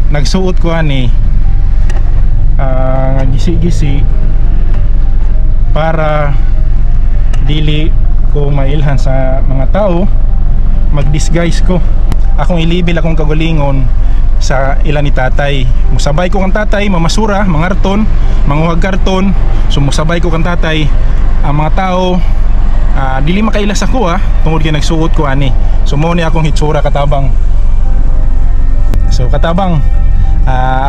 Nagsuot ko ani gisi-gisi para dili ko mailhan sa mga tao. Mag-disguise ko. Akong ilibil akong kagalingon sa ilan ni tatay. Musabay ko kang tatay, mamasura, mangarton, manguhag karton. So musabay ko kang tatay. Ang mga tao dili makaila sa ko tungod kay nagsuot ko ani. So mao ni akong hitsura, katabang. So katabang,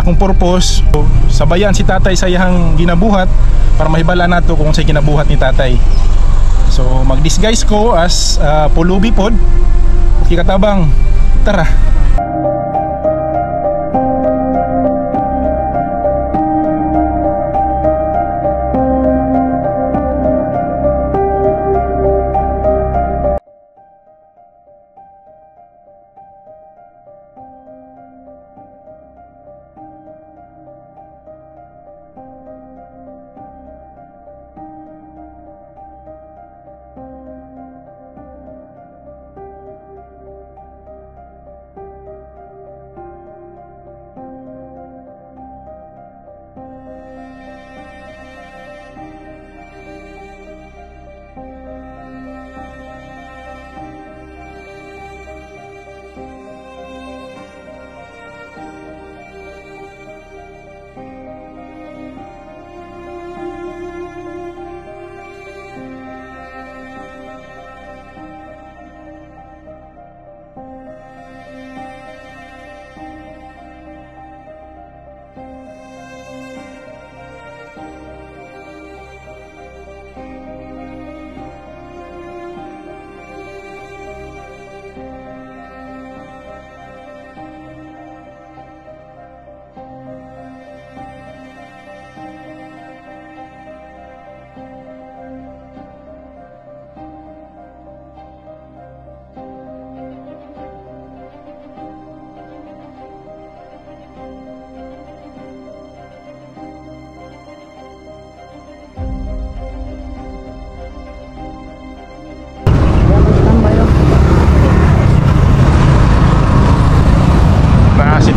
akong purpose sabayan si tatay sa iyang ginabuhat para mahibala nato kung sa ginabuhat ni tatay. So mag-disguise ko as pulubi pod. Okay katabang, tara.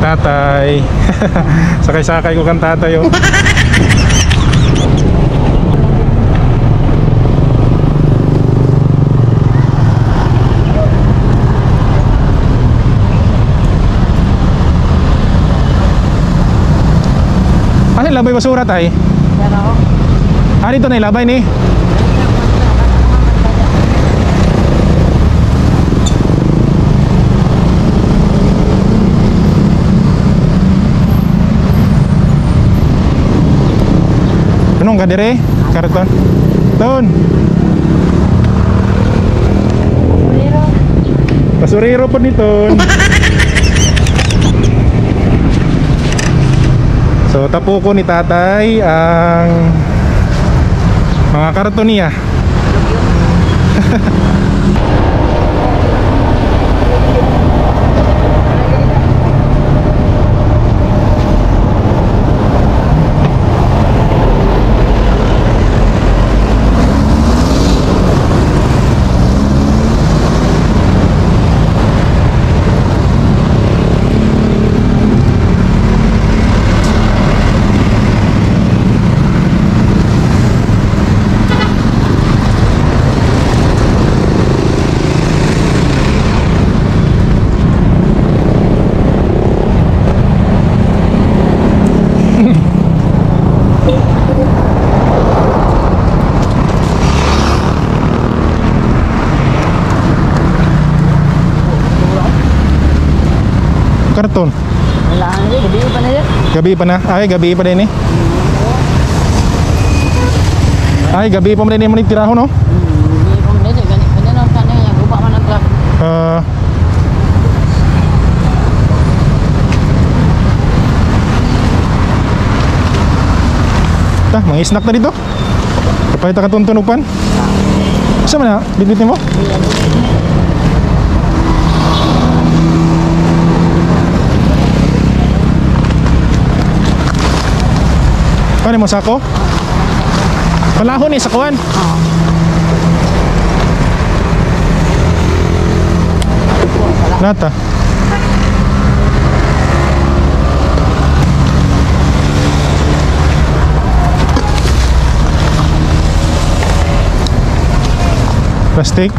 Tatay. Sakay-sakay ko kang tatay oh. Ano labay basura tay? Ah, dito na ilabay ni. Anong ka dire? Karton. Ton. Basurero po nito. So tapo ko ni tatay ang mga karton niya. Karton. Wala na, gabi pa na yan. Gabi pa na. Ay, gabi pa din eh. Ay, gabi pa man din mo tiraho no? Gabi pa man din. Ganyan ang sana yan. Guba man ang truck. Ta, mga snack na dito. Kapahit ka tuntunupan. Saan man na? Bitbitin mo? Paano mo sako? Palahon eh, sakuan. Nata. Plastic.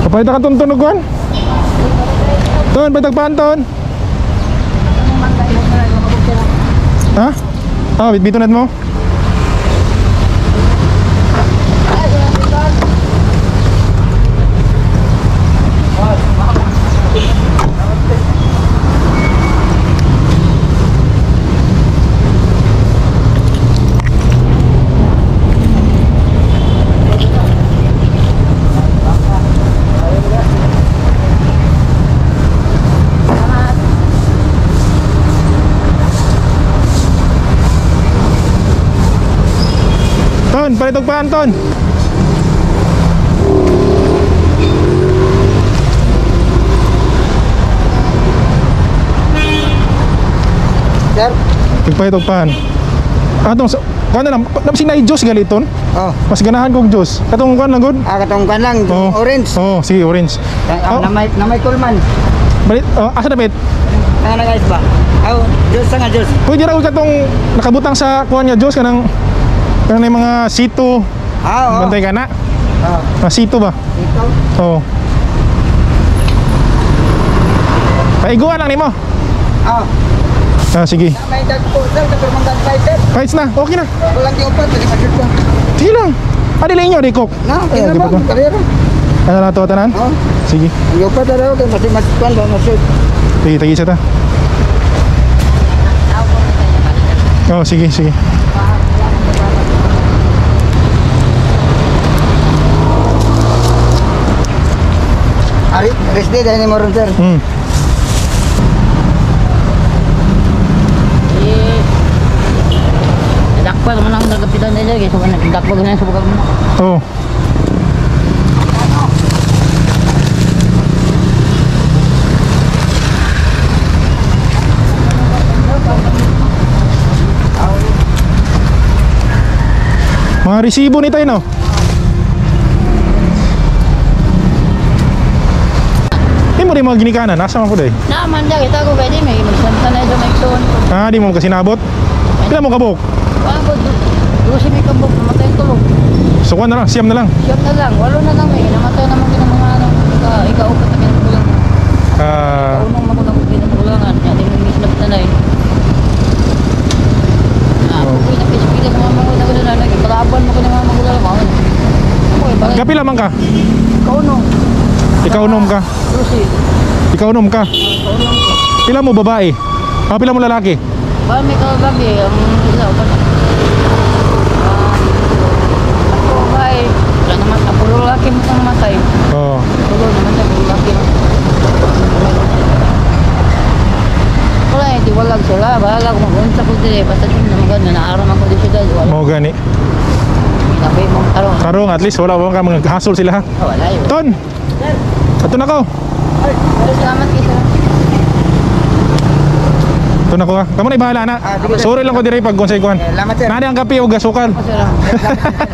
Kapay ta katong tunog kuan. Ton, patag ton. Ha? Ah, bitbito mo. Ton, palitog pa Anton. Sir? Tigpahitog pan. Atong kuan na lang, napsin na juice galiton. Oh. Mas ganahan kog juice. Katong kuan lang gud. Ah, katong kan lang, Oh. orange. Oh, sige, orange. Ah, Oh. namay kulman. Balit, oh, asa na bit? Nga na guys ba? Aw, juice nga juice. Pwede ra gud katong nakabutang sa kuan nga juice kanang kanang may mga sito. Ah, oo. Bantay ka na. Oh. Mga sito ba? Ito. Oh. Paiguan lang nimo. Ah, Ah, sige. may dagpo sir, katong mga fighter. Fights na. Okay na. Walang di upat, dili masud ko. Sige lang. Adi lang inyo, di cook. Na, okay na di ba? ba? Karera. Ano na to tanan? Oh, Sige. ang upat na daw kay mas mas kwan ba masud. Sige, tagi isa ta. Oh, sige, sige. Ari, rest day dahil ni mo ron sir. Eh, Dakpa naman ang nagapitan nila kay so dakpa ganyan sa bukag mo. Oh. Mga resibo ni tayo, no? Di mo rin mga ginikanan. Nasa man ko day? Naman da kita ko pwede may magsamtan na sa may ton. Ah, di mo kasinabot? Pila mo kabuk? Wala ko dusi may kabuk namatay tulog. So, kuha na lang. Siyam na lang. Siyam na lang, walo na lang eh. Namatay naman kita mga ano, ika ikaupat na kinabulangan. Ah, Unong magulang kinabulangan, ya di mo misnap na eh. Ah, Oh. oh. Pila sa mga magulang ko na lagi. Kalaban mo ko ng mga magulang mo. Ako eh, bakit? kapila man ka? Kauno. Ikaw nom ka? Dusi. Ikaw nom ka? Kauno ko. Pila mo babae? Ah, pila mo lalaki? Ba may kagabi ang isa pa. Ah, ako ba eh. Wala naman sa puro laki mo kang namatay. Oo. Puro namatay, puro laki. Wala eh, di walag sila. Bahala kung mag-unsa ko dili. Basta din naman gano'n, naaraw man ko di sila. Wala. Mo gani. Pinabay mong tarong. Karong at least wala wa ka mga hasol sila ha. Oh, wala yun. Ton. Ato na ko. Pero salamat kayo sir. Ato na ko ha. Kamo na bahala na. Ah, sige, sir. Sorry lang ko diri pag kung sa ikuan. Eh, Salamat sir. Nani ang kape ug asukal. Oh, sir.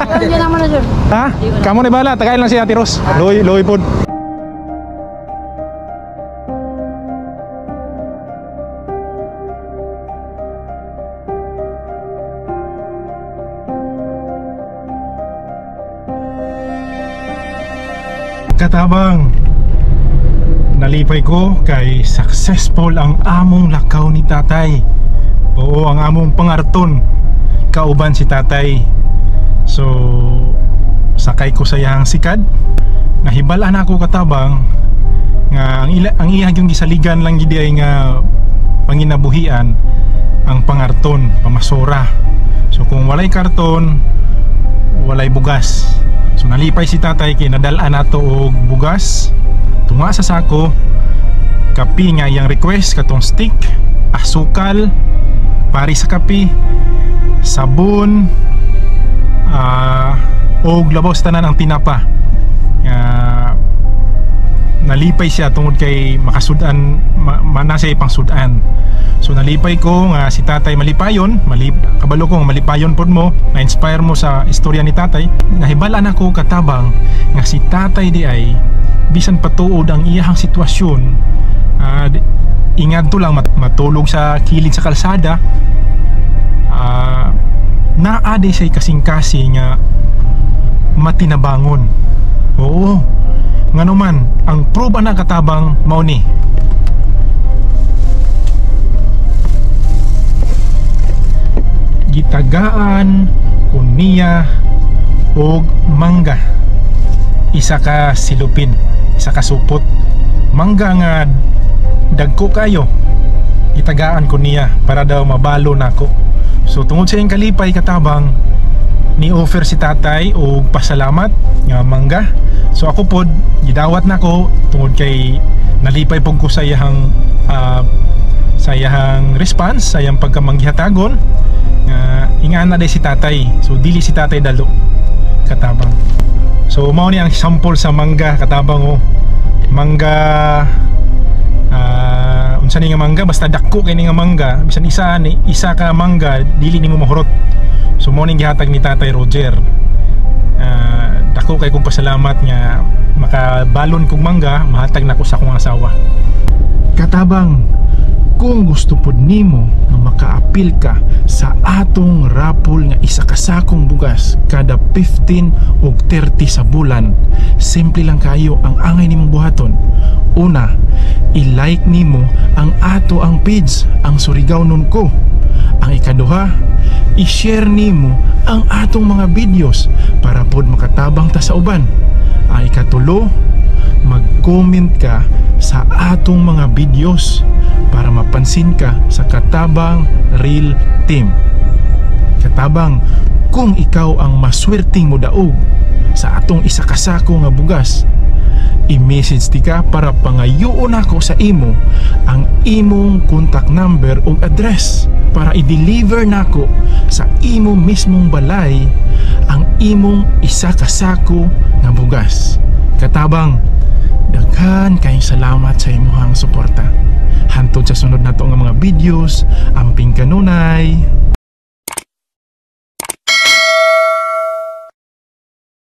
Pero hindi naman na sir. Ha? Kamo na bahala, tagain lang si Ate Ros. Loy, loy pod. Katabang, nalipay ko kay successful ang among lakaw ni tatay. Oo, ang among pangarton. Kauban si tatay. So, sakay ko sa iyang sikad. Nahibalaan ako katabang nga ang ila, ang iyang yung gisaligan lang gid ay nga panginabuhian ang pangarton, pamasura. So kung walay karton, walay bugas. So nalipay si tatay kay nadal-an nato og bugas tunga sa sako. kape nga iyang request, katong stick, asukal, pari sa kape, sabon, og labaw sa tanan ang tinapa. Nga nalipay siya tungod kay makasudan mana siya ipang sudan. So nalipay ko nga si tatay malipayon, kabalo ko nga malipayon pod mo, na-inspire mo sa istorya ni tatay. Nahibal-an ako, katabang, nga si tatay di ay bisan patuod ang iyahang sitwasyon, ingadto lang matulog sa kilid sa kalsada, naa di siya kasing-kasing nga matinabangon. Oo. Ngano man, ang proof ana, katabang, mao ni. Gitagaan ko niya og mangga. Isa ka silupin, isa ka supot. Mangga nga dagko kayo. Gitagaan ko niya para daw mabalo nako. So tungod sa iyang kalipay, katabang, ni offer si tatay og pasalamat nga mangga. So ako pod gidawat nako tungod kay nalipay pud ko sa iyahang response, sa iyang pagkamanggihatagon nga ingana day si tatay. So dili si tatay dalo, katabang. So mao ni ang sample sa mangga, katabang, oh. Mangga, unsa ni nga mangga, basta dako kay ni nga mangga, bisan isa ni isa ka mangga dili nimo mahurot. So mao ning gihatag ni Tatay Roger. Dako kay kong pasalamat nga makabalon kog mangga, mahatag nako sa akong asawa. Katabang, kung gusto pod nimo nga makaapil ka sa atong raffle nga isa ka sakong bugas kada 15 ug 30 sa bulan, simple lang kayo ang angay nimong buhaton. Una, i-like nimo ang ato ang page, ang Surigao Nun Ko. Ang ikaduha, i-share nimo ang atong mga videos para pod makatabang ta sa uban. Ang ikatulo, mag-comment ka sa atong mga videos para mapansin ka sa Katabang Real Team. Katabang, kung ikaw ang maswerteng modaog sa atong isa ka sako nga bugas, i-message ti ka para pangayoon ako sa imo ang imong contact number ug address para i-deliver nako sa imo mismong balay ang imong isa ka sako nga bugas. Katabang, daghan kayong salamat sa imuhang suporta. Hantod sa sunod nato nga mga videos, amping kanunay.